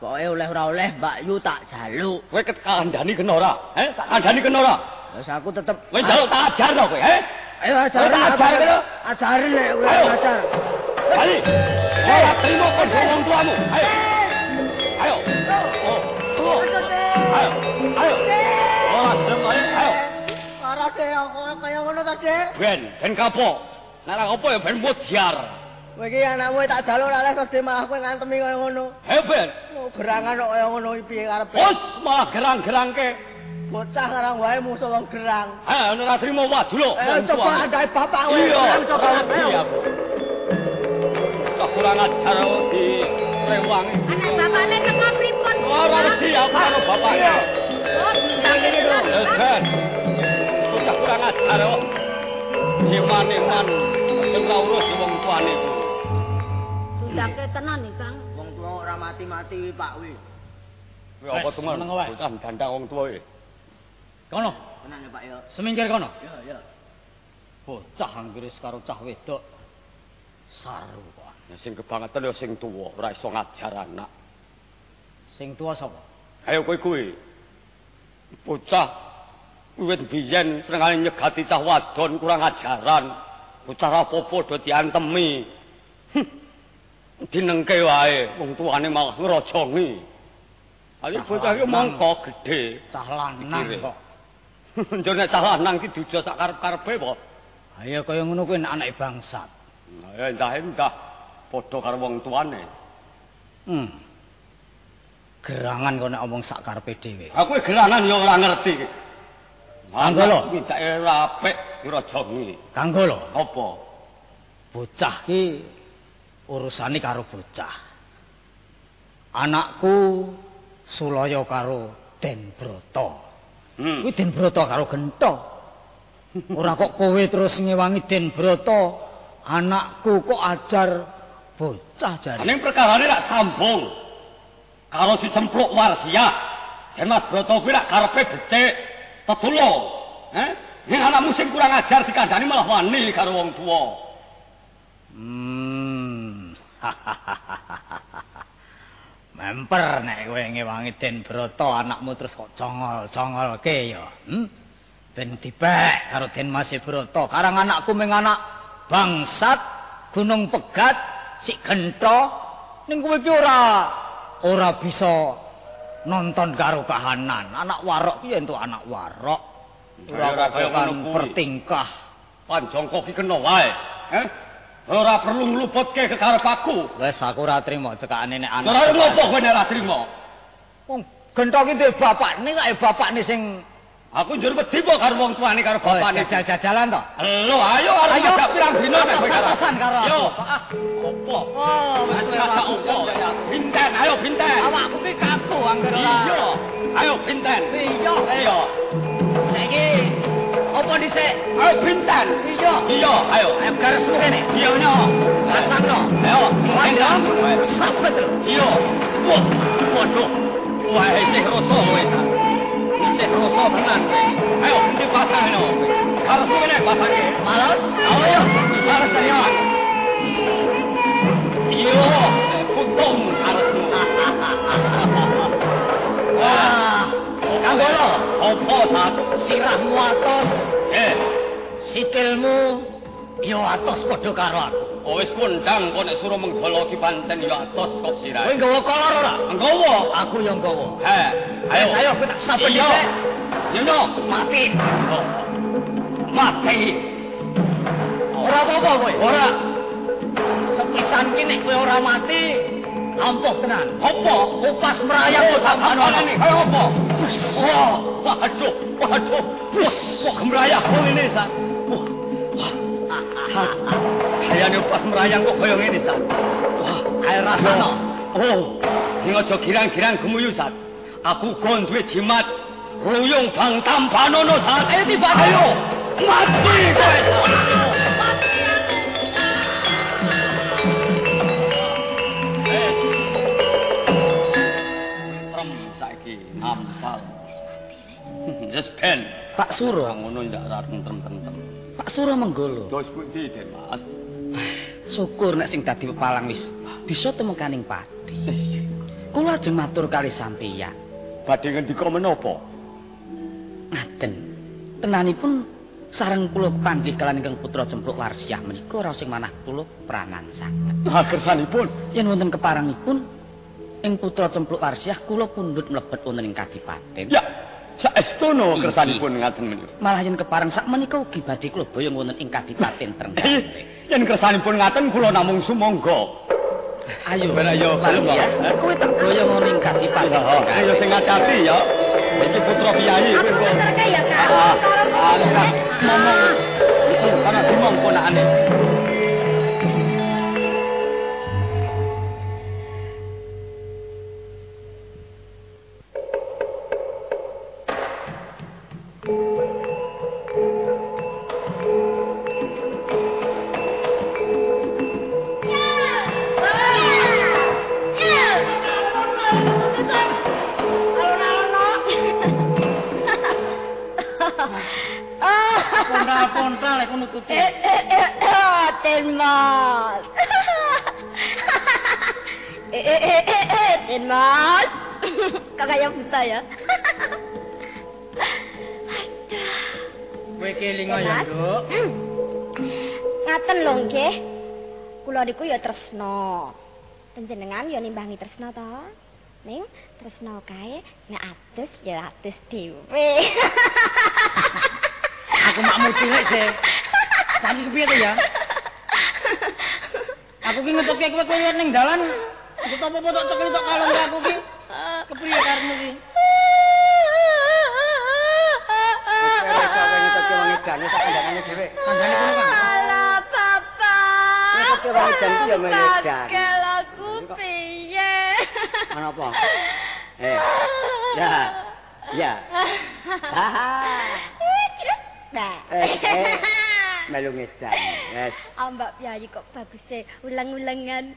Pokoke oleh ora oleh Mbak Yu tak jaluk. Kowe kandhani kena ora? Heh, tak kandhani kena ora? Wis aku tetep kowe njaluk tak ajar to kowe, heh? Ayo ajarin, ajarin, ajarin nek kowe ajar. Bali. Ora trimo kandha wong tuamu. Ayo. Ayo. Oh. Ayo. Ayo. Ora trimo, ayo. Ora Dek, kaya ngono ta, Dek? Ben, ben kapok. Nek ora apa ya ben mudyar. Kowe iki anakmu tak jaluk ora les sedhe malah kowe ngantemi kaya ngono. Ayo ben. Gerangan kok kaya ngono iki piye karepe? Wes malah gerang-gerangke. Bocah karang wae musuh wong gerang. Ha ora trimo wadulo. Coba andai bapak kowe. Iya, coba iya. Kok kurang ajar di rewangi. Anak bapakne teko pripun? Ora ngerti aku karo bapakne. Oh, saking lho. Ben. Bocah kurang ajar kok. Eman-eman sing ora urus wong tuane iku. Sundake tenan iki, Kang. Wong tuwa ora mati-mati Pak wi. Kowe apa temen? Bocah dandang wong tuwa iki. Kono. Tenan ya Pak ya. Semingkir kono. Ya, ya. Bocah anggere karo cah wedok saru kok. Ya sing kebangetan ya sing tuwa, ora iso ngajar anak. Sing tuwa sapa? Ayo kowe kuwi. Bocah wiwit biyen senengane nyegati cah wadon kurang ajaran. Bocah ra apa-apa do diantemi. Dinengke wae, wong tuane malah ngrojongi. Ayo bocah iki mongko gedhe, cah lanang kok. Njur nek cah lanang iki diuja sak karep-karepe apa? Ayo kaya ngono kuwi nek anake bangsat. Ya endah-endah padha karo wong tuane. Gerangan kok nek omong sak karepe dhewe. Aku gerangan ya ora ngerti. Kanggo lho, mitake ora apik dirajongi. Kanggo lho. Apa? Bocah ki urusane karo bocah. Anakku sulaya karo Den Brata. Kuwi Den Brata karo Gentha. Ora kok kowe terus ngewangi Den Brata, anakku kok ajar bocah jare. Ning perkarane rak sambung karo si Cempluk Warsiah. Den Mas Brata kuwi rak karepe becik, tetulung. Heh? Ning anakmu sing kurang ajar dikandani malah wani karo wong tuwa. Memper nek kowe ngewangi Den Brata anakmu terus kok congol-congolke ya. Ben dipek karo Den Mas Brata. Karang anakku ming anak bangsat Gunung Pegat sik gentha ning kowe iki ora bisa nonton karo kahanan. Anak warok ki entuk anak warok. Ora kaya ngono pertingkah. Panjangka ki kena wae. Heh? Ora perlu ngluputke kekarep aku. Wes aku ora trimo cekakane nek anak. Ora ngopo kowe nek ora trimo? Wong gentha ki duwe bapakne, nek bapakne sing aku njur wedi po karo wong tuane karo bapakne. Jajal-jajalan to. Lho ayo arep ngajak pirang dina nek kowe karo aku. Yo. Opo? Oh, wis ora opo. Binten, ayo binten. Awakku ki kaku anggere ora. Iya. Ayo binten. Iya. Ayo. Saiki opo dhisik? Ayo binten. Iya. Iya, ayo. Ayo garis kene. Iya, no. Pasangno. Ayo, pasang. Sabet lho. Iya. Wah, waduh. Wah, isih rasa kowe. Isih rasa tenan kowe. Ayo, dipasangno. Garis kene pasangke. Males. Ayo, garis ya. Iya, putung garismu. Wah, kanggo lho. Opo sak sirahmu atos? Sikilmu ya atos padha karo aku. Oh wis kondang kok nek suruh menggala ki pancen ya atos kok sirahe. Kowe nggawa kolor ora? Nggawa. Aku ya nggawa. He, ayo ayo kowe tak saben dhisik. Yo no, mati. Oh. Mati. Ora apa-apa kowe. Ora. Sepisan ki nek kowe ora mati, ampuh tenan. Apa? Upas merayap tak panane kaya apa? Wah, waduh, waduh. Wah, gemrayah kok ngene, San. Wah. Kayane upas merayang kok kaya ngene, San. Wah, ayo rasano. Oh, ning aja girang-girang gemuyu, San. Aku uga duwe jimat ruyung bang tampanono, San. Ayo tiba. Ayo. Mati kowe. Ampal. Wis ben. Pak Suro ngono ndak ora tentrem-tentrem. Pak Suro menggolo. Dos pundi, Den Mas? Syukur nek sing dadi pepalang wis bisa temekaning pati. Kula ajeng matur kali sampeyan. Badhe ngendika menapa? Ngaten. Tenanipun sareng kula kepanggih kaliyan ingkang putra Cempluk Warsiah menika raos sing manah kula pranan sanget. Ha kersanipun yen wonten keparangipun ing putra Cempluk Warsiah kula pundhut mlebet wonten ing kadipaten. Ya, Saestuna kersanipun ngaten menika. Malah yen kepareng sak menika ugi badhe kula boyong wonten ing Kadipaten Trenggalek. Yen kersanipun ngaten kula namung sumangga. Ayo, ayo, ya. Kowe tak boyong wonten ing Kadipaten Trenggalek. Ayo sing ngati ya. Iki putra piyai kowe kok. Aku ya, Kang. Ngomong. Ana dimong ponakane. Pontal-pontal aku nututi. Ten Mas. Ten Mas. Kok kayak buta ya? Kowe kelinga ya, Nduk. Ngaten lho nggih. Kula niku ya tresna. Panjenengan ya nimbangi tresna to? Ning tresna kae nek adus ya adus dhewe. Aku makmu cilik sih. Saiki kepiye to ya? Aku ki ngetuke kowe kowe ning dalan. Aku apa-apa tok cekel tok kalung aku ki. Kepriye karepmu ki? Kowe ngetuke wong edane sak kandhane dhewe. Kandhane kono Kang. Alah bapak. Ngetuke wong edan ki ya melu edan. Aku piye? Ana apa? Ya. Ya. Haha. Nah. Melu ngedan. Yes. Ambak piyayi kok baguse ulang-ulangan.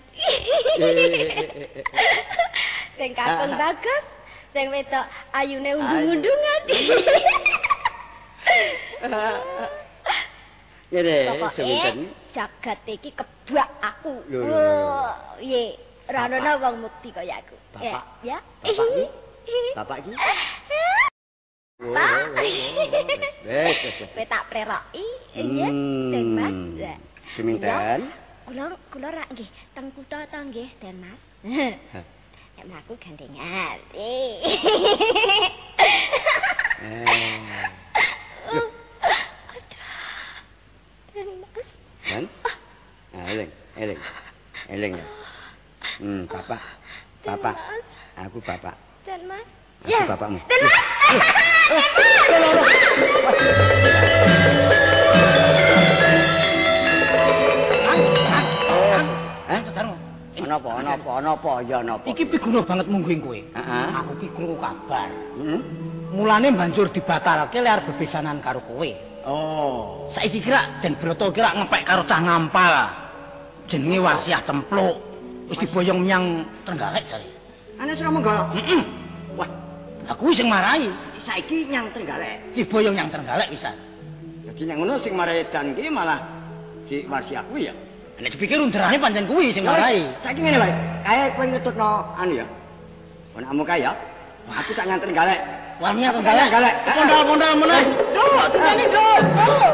Sing kakung bagus, sing wedok ayune undung-undungan. Ngene, seminten. Jagat iki kebak aku. Piye? Ora ana wong mukti kaya aku. Bapak. Ya. Bapak iki. Bapak iki. Pak. Wes, wes. Kowe tak preroki, nggih, Den Mas. Seminten. Kula kula rak nggih teng kutha ta nggih, Den Mas. Nek mlaku gandengan. Den Mas. Den? Ah, eling, eling. Eling ya. Bapak. Bapak. Aku bapak. Den Mas. Aku bapakmu. Den Mas. Ana apa ya ana apa. Iki piguna banget mungguing kowe. Heeh. Aku ki krungu kabar. Heeh. Mulane banjur dibatalke le arep bebesanan karo kowe. Oh. Saiki kira Den Broto kira ngepek karo cah Ngampal. Jenenge Wasiah Cempluk. Wis diboyong menyang Trenggalek jare. Ana Suramenggala. Heeh. Wah, aku sing marahi. Saiki nyang Trenggalek. Diboyong nyang Trenggalek pisan. Dadi nek ngono sing marahi Dan ki malah si Wasiah kuwi ya. Nek dipikir underane pancen kuwi sing marahi. Saiki ngene wae. Kae kowe ngetutno anu ya. Ponakmu kae ya. Aku tak nyang Trenggalek. Wah, nyang Trenggalek. Pondal-pondal meneh. Nduk, diteni, Nduk. Nduk.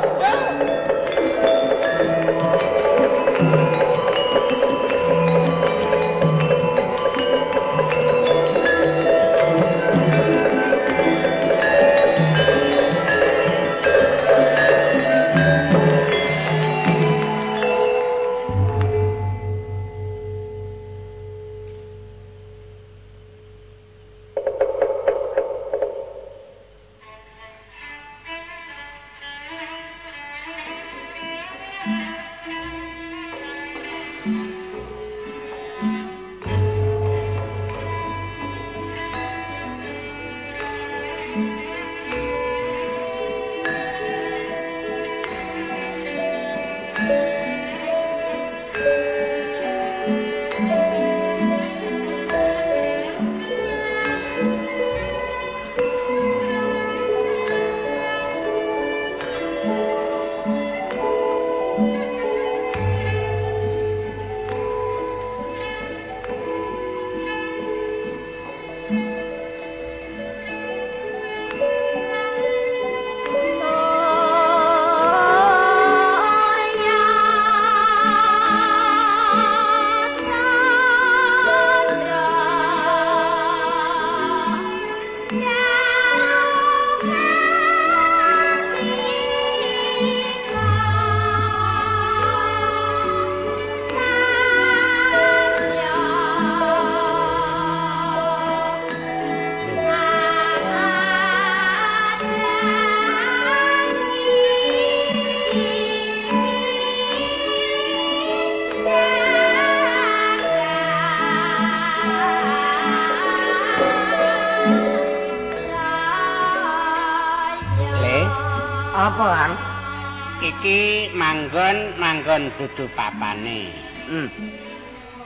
Apa, Kang? Iki manggon dudu papane.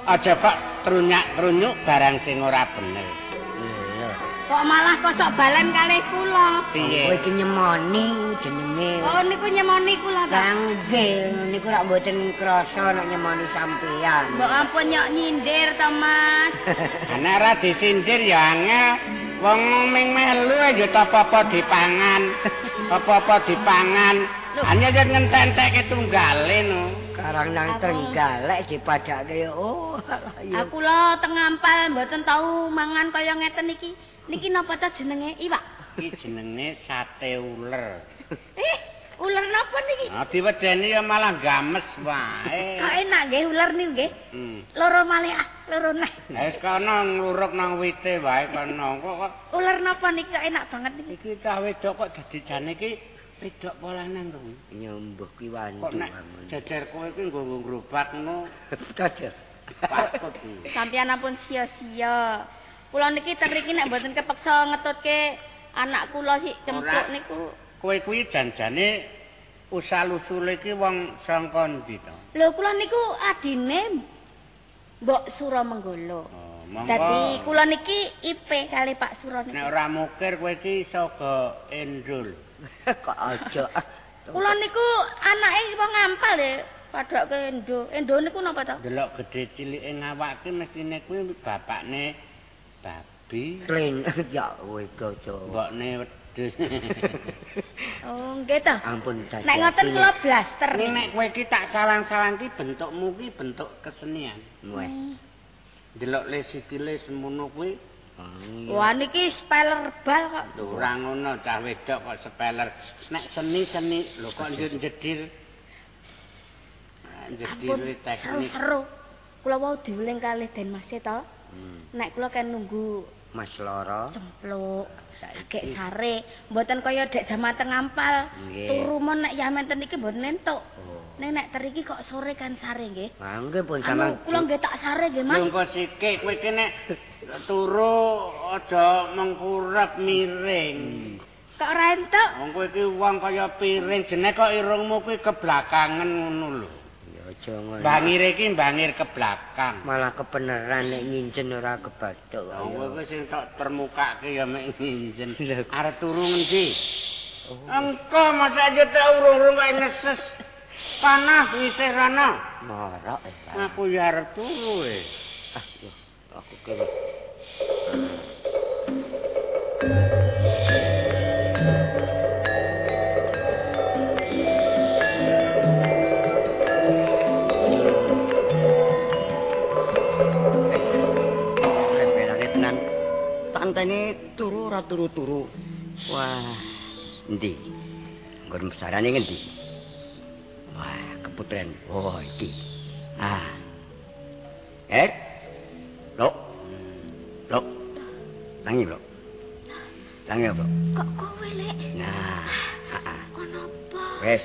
Aja kok trunyak-trunyuk barang sing ora bener. Iya. Kok malah kosok balen kalih kula. Piye? Kowe iki nyemoni jenenge. Oh niku nyemoni kula ta? Lah nggih, niku rak mboten krasa nek nyemoni sampeyan. Mbok ampun nyok nyindir to, Mas. Nek ora disindir ya angel. Wong ming melu ya apa-apa dipangan. Apa-apa dipangan. Hanya yen ngententekke tunggale no. Karang nang Trenggalek dipadake ya. Oh, ya. Aku lho teng Ngampal mboten tau mangan kaya ngeten iki. Niki napa ta jenenge iwak? Iki jenenge sate uler. Uler napa niki? Nah, diwedeni ya malah games wae. Kok enak nggih uler niku nggih. Loro malih ah, loro neh. Lah wis kono ngluruk nang wite wae kono kok. Uler napa niki kok enak banget niki? Iki cah wedok kok dadi jane iki wedok apa lanang to? Nyembuh ki wandu. Kok nek jejer kowe iki nggo ngrobak ngono. Jejer. Patut. Sampeyan ampun sia-sia. Kula niki ten mriki nek mboten kepeksa ngetutke anak kula sik cempluk niku. Kowe kuwi janjane usal-usule iki wong sangka ndi to? Lho kula niku adine Mbok Suramenggala. Oh, monggo. Dadi kula niki IP kali Pak Sura niku. Nek ora mukir kowe iki iso go endul. Kok aja. Kula niku anake wong Ngampal e, padhake endo. Endo niku napa to? Delok gedhe cilike ngawak ki mestine kuwi bapakne babi. Klen ya kowe aja. Mbokne wedhus. Oh, nggih to. Ampun dadi. Nek ngoten kula blaster. Nek kowe iki tak sawang-sawang ki bentukmu ki bentuk kesenian. Weh. Delok le sikile semono kuwi. Wah niki speler bal kok. Lho ora ngono cah wedok kok speler. Nek seni-seni lho kok njedir. Njedir teknik. Seru. Kula wau diuling kalih Den Mas to. Nek kula kan nunggu Mas Loro cempluk agek sare mboten kaya dek jaman teng Ngampal. Turu mon nek yamen ten iki mboten entuk. Ning nek teriki kok sore kan sare nggih. Ha nggih pun sampean. Kula nggih tak sare nggih Mas. Lho engko sikik kowe iki nek turu aja mengkurep miring. Kok ora entuk? Wong kowe iki wong kaya piring jenenge kok irungmu kuwi keblakangen ngono lho. Ya aja ngono. Bangire iki bangir ke belakang. Malah kebeneran nek nginjen ora kebathuk. Wong kowe kuwi sing tok termukake ya mek nginjen. Arep turu ngendi? Engko masa aja tak urung-urung kok neses. Panah isih rana. Marok e. Aku ya arep turu e. Ah, yo aku kene. Rembelane tenan. Tak enteni turu ora turu-turu. Wah, endi? Nggon besarane ngendi? Wah, keputren. Oh, iki. Ah. Lok. Lok. Tangi, Lok. Tangi, Lok. Kok kowe, Lek? Nah, heeh. Ono apa? Wes,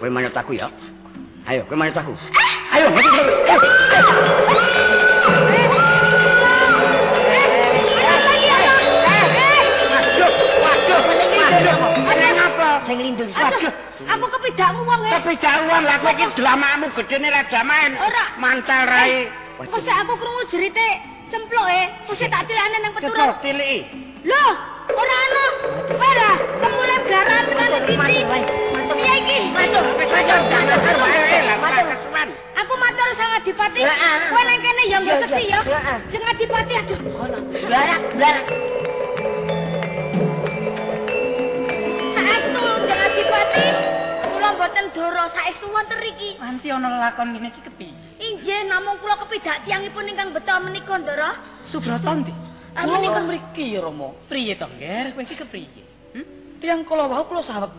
kowe manut aku ya. Ayo, kowe manut aku. Ayo, maju. Sing lindung. Waduh, aku kepidakmu wong e. Kepidak wong lah kowe iki dlamakmu gedene ra jaman. Ora. Mantal rai. Kok sik aku krungu jerite cempluk e, kok sik tak tilane nang peturun. Coba tiliki. Loh, ora ana. Kowe lah, temule blaran tenan iki. Piye iki? Matur, matur. Aku matur sang Adipati. Kowe nang kene ya mbok sepi ya. Sing Adipati aduh. Blarak, blarak. Saestu Jeng Adipati, kula mboten dora saestu wonten riki. Nanti ana lelakon ngene iki kepiye? Inggih, namung kula kepidak tiyangipun ingkang beto menika, Ndara. Subrata ndi? Menika mriki ya, Rama. Priye to, Ngger? Kowe iki kepriye? Tiyang kala wau kula saweg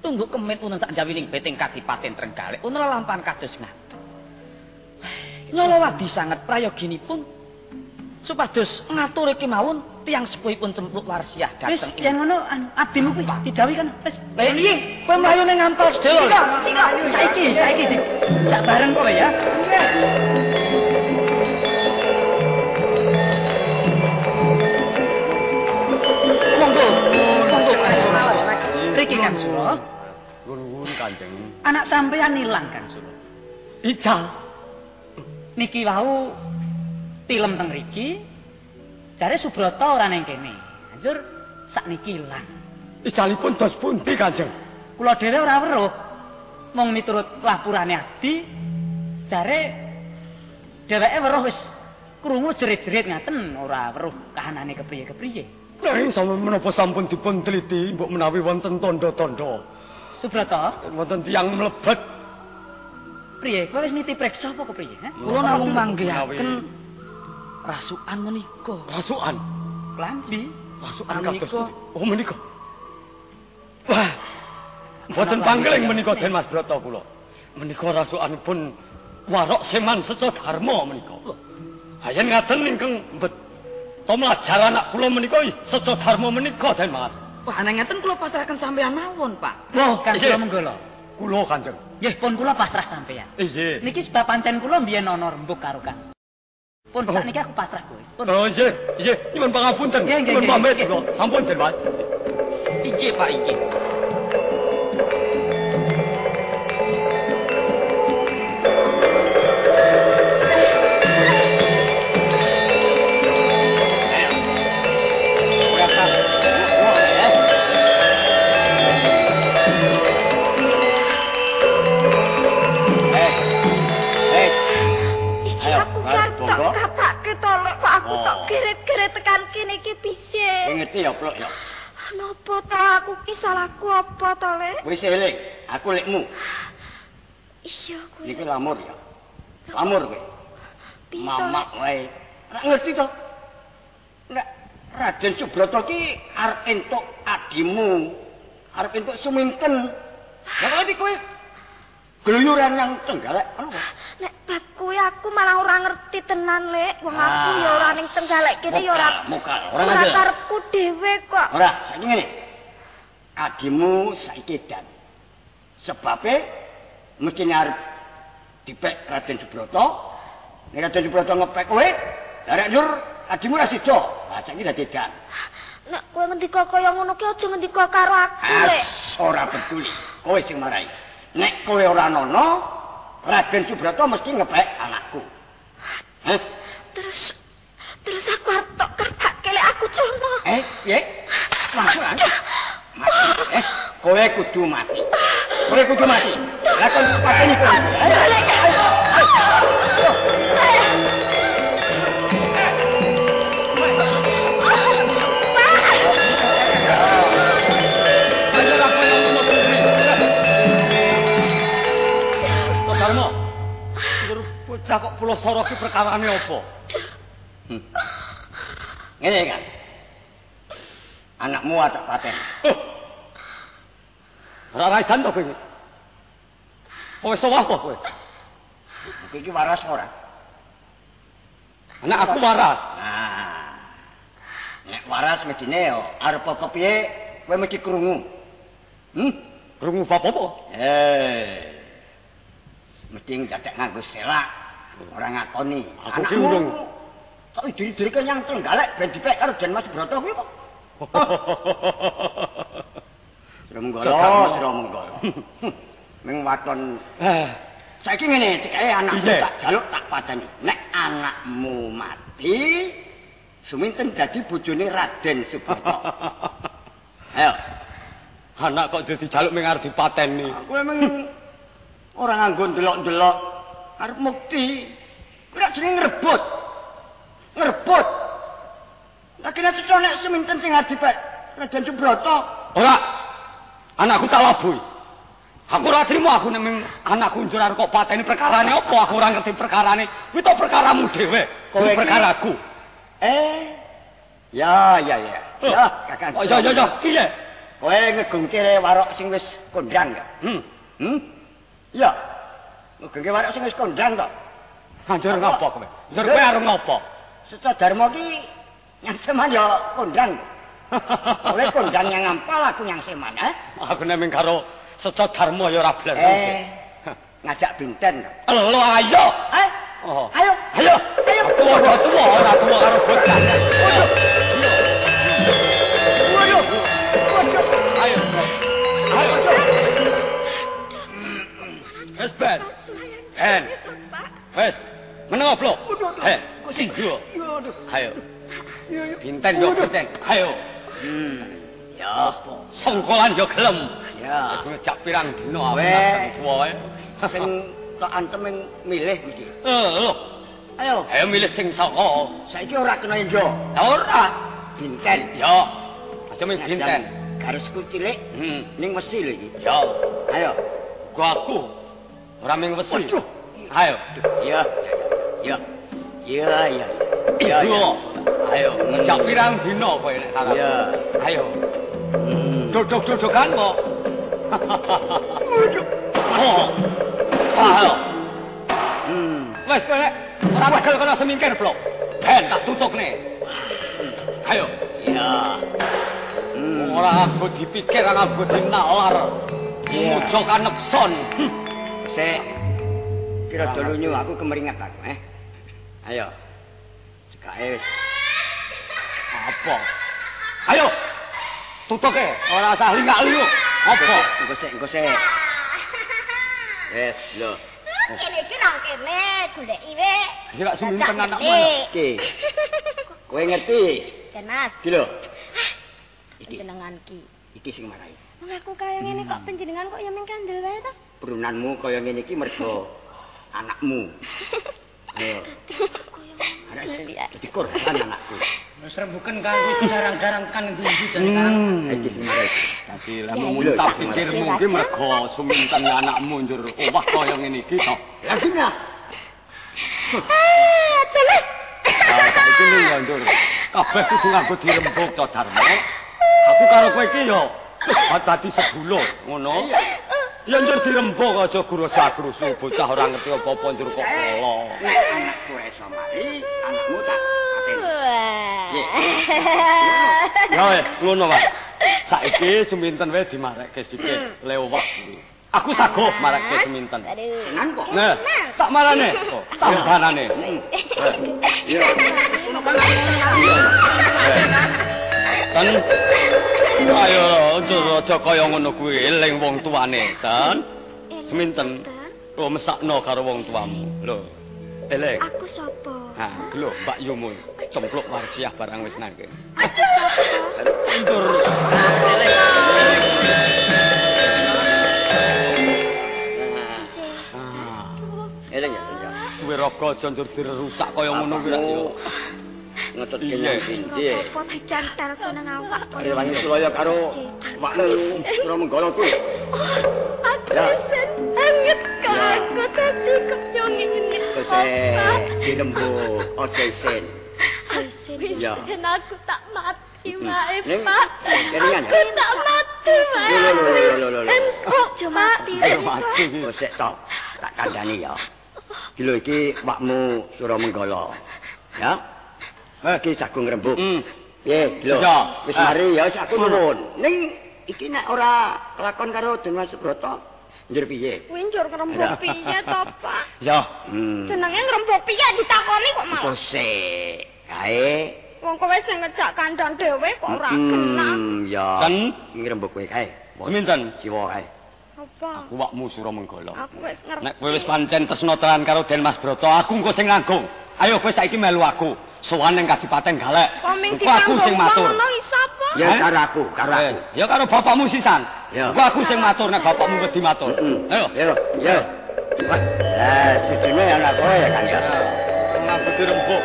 tunggu kemit wonten sak njawining beting Kadipaten Trenggalek wonten lelampahan kados ngaten. Nyalawadi sanget prayoginipun supados ngatur kemawon tiyang sepuhipun Cempluk Warsiah dhateng. Wis yen ngono abdimu kuwi didhawuhi kan wis. Lha piye? Kowe mlayu ning Ngampal sedaya. Saiki saiki sak bareng kowe ya. Monggo, monggo. Riki Kang Sura. Sampeyan ilang Kang Sula. Ical. Niki wau tilem teng mriki. Jare Subrata ora ning kene. Anjur sakniki ilang. Icalipun dos pundi Kanjeng? Kula dhewe ora weruh. Mung miturut lapurane abdi, jare dheweke weruh wis krungu jerit-jerit ngaten, ora weruh kahanane kepriye-kepriye. Nanging menapa sampun dipun teliti mbok menawi wonten tandha-tandha. Subrata, wonten tiyang mlebet. Priye? Kowe wis niti preksa apa kepriye, ha? Kula namung manggihaken rasukan menika. Rasukan? Klambi? Rasukan kados pundi? Oh menika. Wah. Mboten panggeling menika Den Mas Brata kula. Menika rasukanipun Warok Seman Seca Dharma menika. Ha yen ngaten ingkang beto mlajar anak kula menika Seca Dharma menika Den Mas. Wah, nek ngeten kula pasrahaken sampeyan mawon, Pak. Wah, Kang kula menggala. Kula Kanjeng. Nggih, pun kula pasrah sampeyan. Nggih. Niki sebab pancen kula mbiyen ana rembug karo Kang. Pun sakniki aku pasrah kowe. Pun. Oh nggih, nggih, nyuwun pangapunten. Nyuwun pamit kula. Sampun Den Mas. Inggih, Pak, inggih. Geret-geret tekan kene iki piye? Ngerti ya, Pluk ya. Napa ta aku ki salahku apa to, Lek? Wis eling, aku lekmu. Iya kowe. Niki lamur ya. Lamur kowe. Mamak wae. Ora ngerti to. Nek Raden Subrata ki arep entuk adimu, arep entuk Suminten. Lah kok kowe gluyuran nang Trenggalek ngono kok. Nek bab kuwi aku malah ora ngerti tenan, Lek. Wong aku ya ora ning Trenggalek kene ya ora mokal, ora ngandel. Ora karepku dhewe kok. Ora, saiki ngene. Adimu saiki edan. Sebabe mesti arep dipek Raden Subrata. Nek Raden Subrata ngepek kowe, arek njur adimu ora sida. Lah saiki dadi edan. Nek kowe ngendika kaya ngono ki aja ngendika karo aku, Lek. Ora peduli. Kowe sing marai. Nek kowe ora nono, Raden Subrata mesti ngepek anakku. Heh? Terus aku arep tok kertake lek aku culno. Piye? Langsung. Mati. Kowe kudu mati. Kowe kudu mati. Lah kon pateni kowe. Ayo. Ayo. Bocah kok Pulasara ki perkarane apa? Ngene kan. Anakmu atak paten. Ora raidan to kowe. Kowe sowah apa kowe? Iki waras ora? Anak aku waras. Nah. Nek waras medine yo arep apa piye kowe mesti krungu. Krungu bab apa? Mesti ndadak nganggo selak, ora ngakoni. Aku ki urung. Kok diri-diri nyang Trenggalek ben dipek karo Den Mas Brata kuwi kok. Sira menggala, sira menggala. Ming waton. Saiki ngene, cekake anakmu tak jaluk tak padani. Nek anakmu mati, Suminten dadi bojone Raden Subrata. Ayo. Anak kok dadi jaluk ming arep dipateni. Kowe meng ora nganggo ndelok-ndelok, arep mukti. Kuwi rak jenenge ngrebut. Ngrebut. Lah kene cetha nek Suminten sing arep dipek Raden Subrata. Ora. Anakku tak labuhi. Aku ora trimo aku nek anakku njur arep kok pateni perkarane apa aku ora ngerti perkarane. Kuwi to perkaramu dhewe. Kowe perkaraku. Ya. Ya, Kakang. Oh, ya, piye? Kowe ngegungke warok sing wis kondang ya? Ya. Ngegungke warok sing wis kondang to. Anjur ngopo kowe? Njur kowe arep ngopo? Seca Dharma ki nyang Seman ya kondang. Kowe kondang nyang Ampal, aku nyang Seman, eh? Aku nek ming karo Seca Dharma ya ora blas. Ngajak binten. Lho ayo. Ayo. Ayo. Ayo. Tuwa ora tuwa karo bocah. Waduh. Waduh. Ayo. Ayo. Meneng opo? He, sing yo. Ayo. Binten yo binten. Ayo. Ya, songkolan yo gelem. Ya, wis ngejak pirang dina awake tuwa. Sing tok antem milih iki. Lho. Ayo. Ayo milih sing saka. Saiki ora kena endo. Ora. Binten. Ya. Aja mung binten. Garisku cilik ning wesi lho iki. Ya. Ayo. Go aku ora mung wesi. Ayo. Ya. Ya. Ya ya. Ya. Ayo, ngejak pirang dina kowe nek arep. Ya. Ayo. Dodok-dodokan kok. Oh. Ayo. Wes kowe nek ora pegel kono semingkir, Blok. Ben tak tutukne. Ayo. Ya. Ora aku dipikir, ora aku dinalar. Iya. Mujo kanepson. Sik. Kira dolunyu aku kemeringat aku, eh. Ayo. Cekake wis. Apa? Ayo. Tutuke, ora usah lingak-linguk. Apa? Engko sik, engko sik. Wis, lho. Kene iki nang kene goleki wek. Iki lak suminten anakmu. Iki. Kowe ngerti? Jenas. Iki lho. Iki jenengan ki. Iki sing marai. Wong aku kaya ngene kok panjenengan kok ya ming kandel wae to? Brunanmu kaya ngene iki mergo anakmu. Ayo. Dadi korban anakku. Wis rembuken kang kuwi jarang-jarang tekan ngendi-endi jane Kang. Iki sing marai. Dadi lemu muntah pikirmu iki mergo suminten anakmu njur owah kaya ngene iki to. Lah dina. Ah, teles. Ah, saiki ya njur. Kabeh kudu nganggo dirembug to Darmo. Aku karo kowe iki ya dadi sedulur ngono. Ya njur dirembug aja grusa-grusu bocah ora ngerti apa-apa njur kok kala. Nek anakku ora iso mari, anakmu tak pateni. Ya wis ngono wae. Saiki suminten wae dimarekke sithik lewah kuwi. Aku saguh marekke suminten. Tenan kok. Nah, tak marane. Tambanane. Iya. Kan ayo aja kaya ngono kuwi eling wong tuane, Tan. Seminten. Oh mesakno karo wong tuamu. Lho. Eling. Aku sapa? Ha, lho Mbak Yumu cempluk warsiah barang wis nang kene. Aku sapa? Ndur. Eling ya, ya. Kuwi raga aja njur dirusak kaya ngono kuwi rak yo. Ngetutke nang endi? Apa dicantelke nang awak? Rewangi Sulaya karo wakmu Suramenggala kuwi. Aku isin banget kok aku tadi kaya ngene. Wis dirembug aja isin. Isin aku tak mati wae, Pak. Kelingan ya? Aku tak mati wae. Lho lho lho lho. Aja mati. Wis sik to. Tak kandhani ya. Iki lho iki wakmu Suramenggala. Ya. Iki jago ngrembug. Piye, lho. Wis mari ya wis aku nuwun. Ning iki nek ora kelakon karo Den Mas Brata, njur piye? Kuwi njur ngrembug piye to, Pak? Ya. Jenenge ngrembug piye ditakoni kok malah. Kok sik. Kae. Wong kowe sing ngejak kandhan dhewe kok ora kena. Ya. Kan ngrembug kowe kae. Seminten jiwa kae. Apa? Aku wakmu Suramenggala. Aku wis ngerti. Nek kowe wis pancen tresna tenan karo Den Mas Brata, aku engko sing nanggung. Ayo kowe saiki melu aku. Sowan ning Kadipaten Galek. Engko aku sing matur. Ya karo aku, karo aku. Ya karo bapakmu sisan. Engko aku sing matur nek bapakmu wedi matur. Ayo. Ya, ya. Wah, lah sujune ana kowe ya kan ya. Nganggo dirembug.